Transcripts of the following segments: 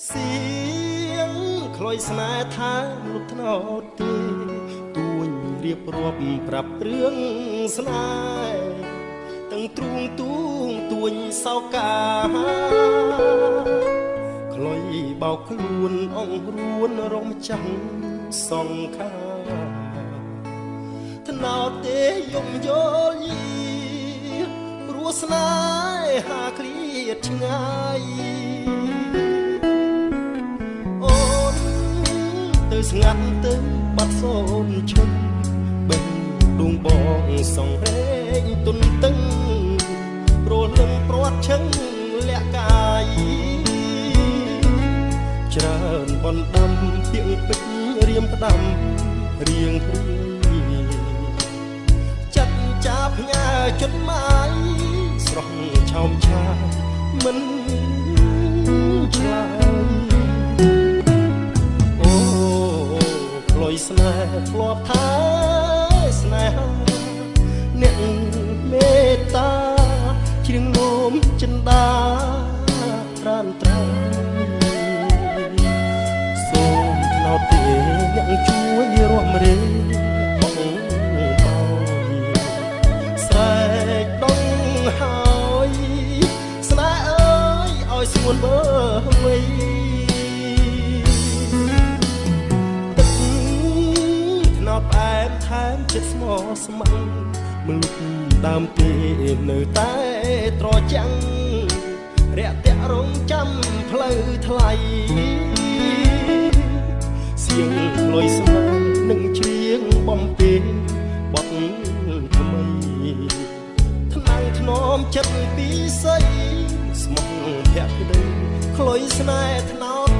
សៀងក្លុយស្នេហ៍ថាលុបថ្នោតទេទួញរៀបរាប់ប្រាប់រឿងស្នេហ៍ទាំងទ្រូងទូងទួញសោកាក្លុយបោកខ្លួនអងរួនរំចាំងសង្ខាថ្នោតទេយំយល់យីព្រោះស្នេហាឃ្លាតឆ្ងាយទៅស្ងាត់ទៅបាត់សូនឈឹងបេះដួងបងសងរែងទុនតឹងរលឹងព្រាត់ឈឹងលាក់កាយច្រើនបណ្ដាំពីងពេជ្ររៀមផ្ដាំរៀងព្រាចិត្តចាផ្ញើចិត្តម៉ាយស្រស់ឆោមឆាយមិនឆ្លើយក្លុយស្នេហ៍ធ្លាប់ថាស្នេហាអ្នកមេត្តាជ្រៀងនោមចិន្តាត្រានត្រៃសូមថ្នោតទេអ្នកជួយរួមរេបងបោយស្រែកដងហើយស្នេហ៍អើយឲ្យស្ងួនបើវ័យផ្អែមថែមចិត្តស្មោះស្ម័គ្រមលុកដើមទេនៅតែត្រចាំងរាក់ទាក់រងចាំផ្លូវថ្លៃសៀងក្លុយស្នេហ៍នឹងច្រៀងបំពេបទថ្មីថ្នាំងថ្នមចិត្តពីស័យស្មោះភក្តីក្លុយស្នេហ៍ថ្នោត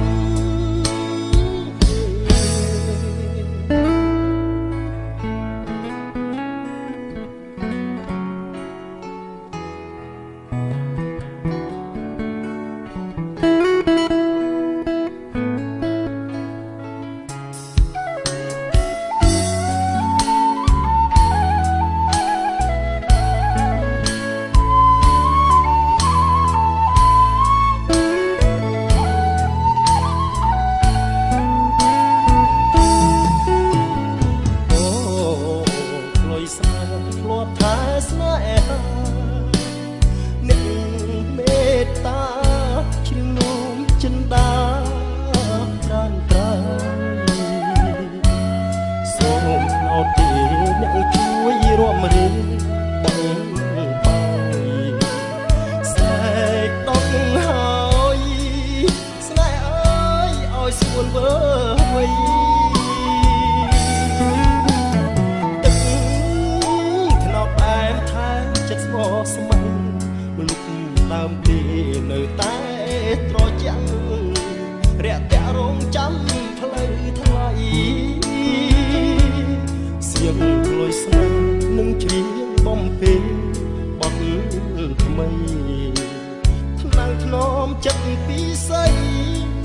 ថ្នាំងថ្នមចិត្តពីស័យ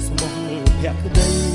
ស្មោះភក្តី